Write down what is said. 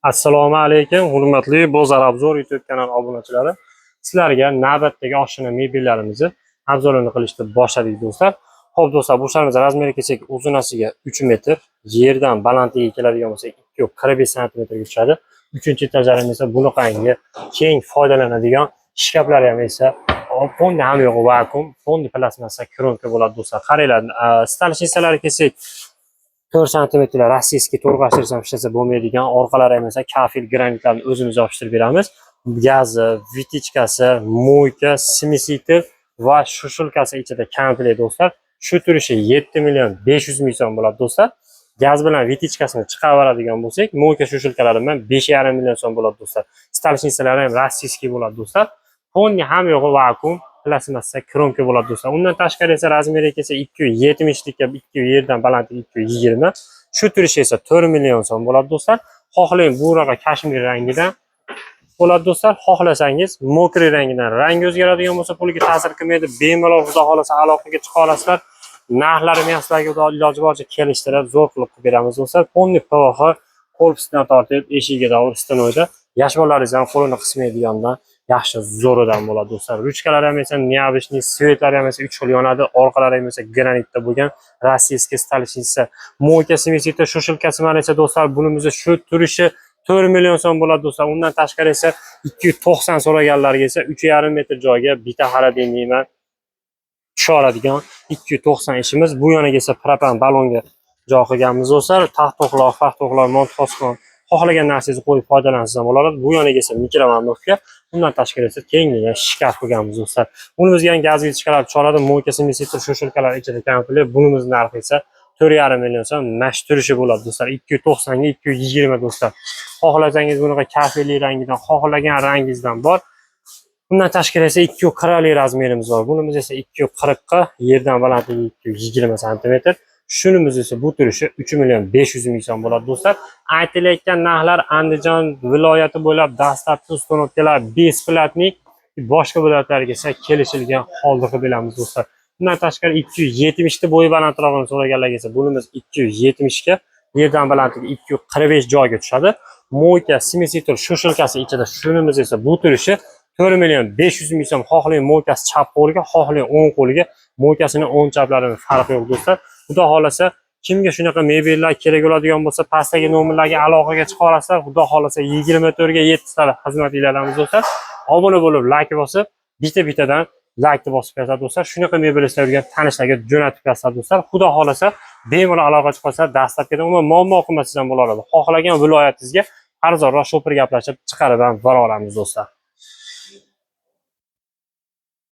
Assalomu alaykum, hurmatli Bozor Obzor YouTube kanali obunachilari. Sizlarga navbatdagi oshxona mebellarimizni обзор ini qilishni boshladik, do'stlar. Xo'p, do'stlar, bu ishlarimiz размер iga kelsak, uzunasiga 3 metr, yerdan balandligiga keladigan bo'lsak, 2,45 santimetrga tushadi. 3 этаж larimiz esa bunaqangi keng foydalanadigan shkaflari ham esa полный ham yo'q vakuum, полный plastmassa коробка bo'ladi, do'stlar. Qaranglar, столешница larga kelsak, 4 santimetrlar российский to'rg'ashtirsam ishlasa bo'lmaydigan, orqalari ham esa kafel granitlarni o'zimiz yopishtirib beramiz. Gazi, вытяжка si, мойка, смеситель va сушилка si ichida komplekt, do'stlar. Shu turishi 7 million 500 ming so'm bo'ladi, do'stlar. Gaz bilan вытяжка sini chiqarib oladigan bo'lsak, мойка, сушилка lari bilan 5,5 million so'm bo'ladi, do'stlar. Столешница lari ham российский bo'ladi, do'stlar. Полный ham yo'g'i vakuum, plastmassa коробка bo'ladi, do'stlar. Undan tashqari esa размер i kelsa 2,70 likka 2 yerdan balandligi 2,20. Shu turishi esa 4 million so'm bo'ladi, do'stlar. Xohlang bunaqa kashmir rangidan bo'ladi, do'stlar. Xohlasangiz мокрый rangidan, rang o'zgaradigan bo'lsa, pulga ta'sir qilmaydi. Bemalol, xudo xohlasa, aloqaga chiqa olasizlar. Narxlarini ham sizlarga iloji boricha kelishtirib, zo'r qilib qilib beramiz, do'stlar. Полный ПВХ korpusidan tortib eshigiga davr стеной da yosh bolalaringiz ham qo'lini qismaydigandan yaxshi zo'ridan bo'ladi, do'stlar. Ruchkalari ham esa необычный, свет lari ham esa 3 xil yonadi, orqalari ham esa granitda bo'lgan российский столешница. Мойка, смеситель, сушилка si mana esa, do'stlar, bunimizni shu turishi 4 million so'm bo'ladi, do'stlar. Undan tashqari esa 290 so'raganlarga esa 3,5 metr joyga bitta холодильник bilan tusha oladigan 290 ishimiz. Bu yoniga esa propan ballonga joy qilganmiz, do'stlar. Taxto'qloq, faxto'qloq, montxoskon, xohlagan narsangizni qo'yib foydalansangiz ham bo'ladi. Bu yoniga esa микроволновка, undan tashqari esa kengina shkaf qo'yganmiz, do'stlar. Bunimizga ham gaz вытяжка lar tusha oladi, мойка, смеситель, сушилка lar ichida komplekt. Bunimiz narxi esa 4,5 million so'm mash turishi bo'ladi, do'stlar. 290 ga 220, do'stlar. Xohlasangiz bunaqa kafeli rangidan, xohlagan rangingizdan bor. Undan tashqari esa 240 lik размер imiz bor. Bunimiz esa 240 ga yerdan balandligi 220 santimetr. Shunimiz esa bu turishi 3 million 500 ming so'm bo'ladi, do'stlar. Aytilayotgan narxlar Andijon viloyati bo'ylab dastlabki установка lar бесплатный, boshqa viloyatlarga esa kelishilgan holda qilib beramiz, do'stlar. Undan tashqari 270 ta bo'yi balandrog'ini so'raganlarga esa bunimiz 270 ga yerdan balandligi 245 joyga tushadi. Мойка, смеситель, сушилка si ichida shunimiz esa bu turishi 4 million 500 ming so'm. Xohlang мойка si chap qo'liga, xohlang o'ng qo'liga. Мойка sini o'ng chaplarini farqi yo'q, do'stlar. Xudo xohlasa, kimga shunaqa mebellar kerak bo'ladigan bo'lsa, pastdagi nomerlarga aloqaga chiqa olasizlar. Xudo xohlasa, 24 ga 7 sizlar xizmatinglardamiz, do'stlar. Obuna bo'lib, layk bosib, bitta-bittadan laykni bosib qo'yasizlar, do'stlar. Shunaqa mebel istayotgan tanishlarga jo'natib qo'yasizlar, do'stlar. Xudo xohlasa, bemalol aloqa chiqa olsa, dastlabkida umuman muammo qilmasangiz ham bo'ladi. Xohlagan viloyatingizga arzonroq shopir gaplashib chiqarib ham bora olamiz, do'stlar.